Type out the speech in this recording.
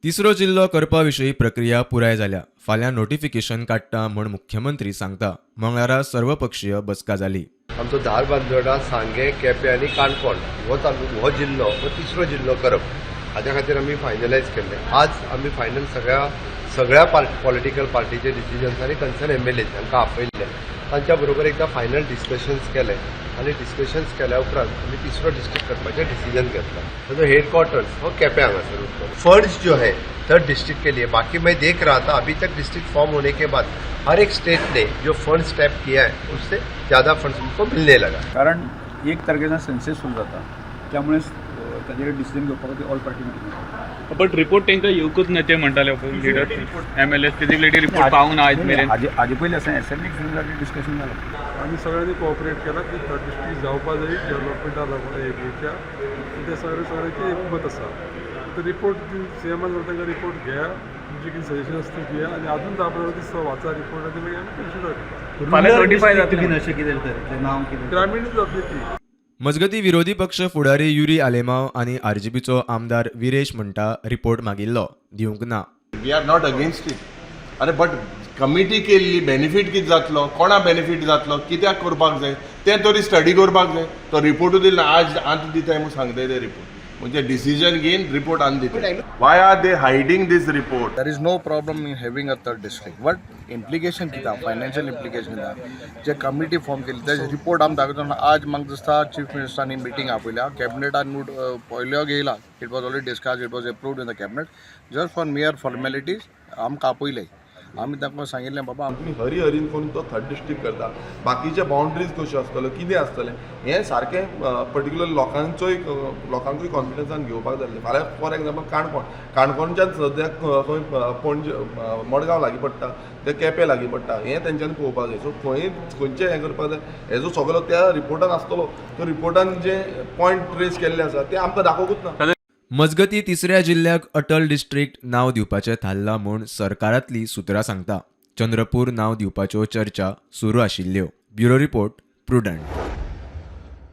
तिसरो जिल्लो करपा विशीं प्रक्रिया पुराय जाल्या. फाल्यां नोटिफिकेशन काडटा म्हूण मुख्यमंत्री सांगता. मंगळारा सर्वपक्षीय बसका जाली. आमचो धारबांदोडा, सांगें, केपें आनी काणकोण हो तालुको, हो जिल्लो, हो तिसरो जिल्लो करप हाज्या खातीर आमी फायनलायज केल्लें. आज आमी फायनल सगळ्या सगळ्या पॉलिटिकल पार्टीचे डिसिजन्स आनी कन्सर्न एमएलए हांकां आपयल्ले. तांच्या बरोबर एकदां फायनल डिस्कशन्स केले आनी डिस्कशन्स केल्या उपरांत आमी तिसरो डिस्ट्रिक्ट करपाचें डिसिजन घेतला. ताजो हेडक्वॉर्टर्स हो केपें हांगासर उरतलो. फंड्स जो है थर्ड डिस्ट्रिक्ट के लिए, बाकी मैं देख रहा था, अभी तक डिस्ट्रिक्ट फॉर्म होने के बाद हर एक स्टेट ने जो फंड्स टैप किया है, उससे ज़्यादा फंड्स उनको मिलने लगा. कारण एक तारखेच्यान सेन्सस सुरू जाता, त्यामुळे ताजेर डिसिजन घेवपा खातीर all party meeting. But report तांकां येवकूच ना ते म्हणटाले लिडर, एमएलए. फिजिबिलिटी रिपोर्ट पावूंक ना आयज मेरेन. हाजे पयलीं आसा, एसेंब्लीक सुद्दां डिस्कशन जालें. आमी सगळ्यांनी कोऑपरेट केलां की थर्ड डिस्ट्रिक्ट जावपा जाय डेव्हलपमेंटा लागून एरियेच्या. ते सगळे सगळ्यांचें एकमत आसा. आतां रिपोर्ट सीएमान तांकां रिपोर्ट घेया, तुमचे कितें सजेशन आसता ते दिया आनी अजून जावपा जाल्यार ती वाचा रिपोर्ट आनी मागीर आमी कन्सिडर करता. फाल्यां नोटिफाय जातलें. अशें कितें तरी नांव कितें? ग्रामीण जातली ती. मजगतीं, विरोधी पक्ष फुडारी युरी आलेमाव आनी आरजीपीचो आमदार विरेश म्हणटा, रिपोर्ट मागिल्लो, दिवंक ना. We are not against it. अरे, बट कमिटी केल्ली, बेनिफीट कितें जातलो, कोणा बेनिफीट जातलो, कित्याक करपाक जाय तें तरी स्टडी करपाक जाय. तो रिपोर्टूय दिलो ना. आज आतां दिताय म्हूण सांगताय ते रिपोर्ट. म्हणजे डिसिजन घेवन रिपोर्ट आनी दिता. Why are they hiding this report? There is no problem in having a third district, but implication कितें, फायनान्शियल इम्प्लिकेशन कितें, जे कमिटी फॉर्म केली तेजे रिपोर्ट आमी दाखयता. आज म्हाका दिसता चीफ मिनिस्टरांनी मिटींग आपयल्या, कॅबिनेटान पयल्यो घेयला. It was already discuss, it was approved in the cabinet. Just for mere formalities आमकां आपयले. आमी तांकां सांगिल्लें, बाबा, तुमी हरी हरीन करून तो थर्ड डिस्ट्रिक्ट करता, बाकीचे बाउंड्रीज कश्यो आसतल्यो, कितें आसतलें, हें सारकें पर्टिक्युलर लोकांचोय लोकांकूय कॉन्फिडन्सान घेवपाक जाय. फाल्यां फॉर एग्जाम्पल काणकोण, काणकोणच्यान सद्याक खंय पणजे, मडगांव लागीं पडटा, ते केपें लागीं पडटा, हें तेंच्यांनी पळोवपाक जाय. सो खंय खंयचें हें करपाक जाय, हेजो सगलो त्या रिपोर्टान आसतलो. तो रिपोर्टान जे पॉयंट ट्रेस केल्ले आसा ते आमकां दाखोवकूच ना. मजगतीं, तिसऱ्या जिल्ल्याक अटल डिस्ट्रिक्ट नांव दिवपाचें थारलां म्हूण सरकारांतलीं सुत्रां सांगता. चंद्रपूर नांव दिवपाच्यो चर्चा सुरू आशिल्ल्यो. Bureau report, Prudent.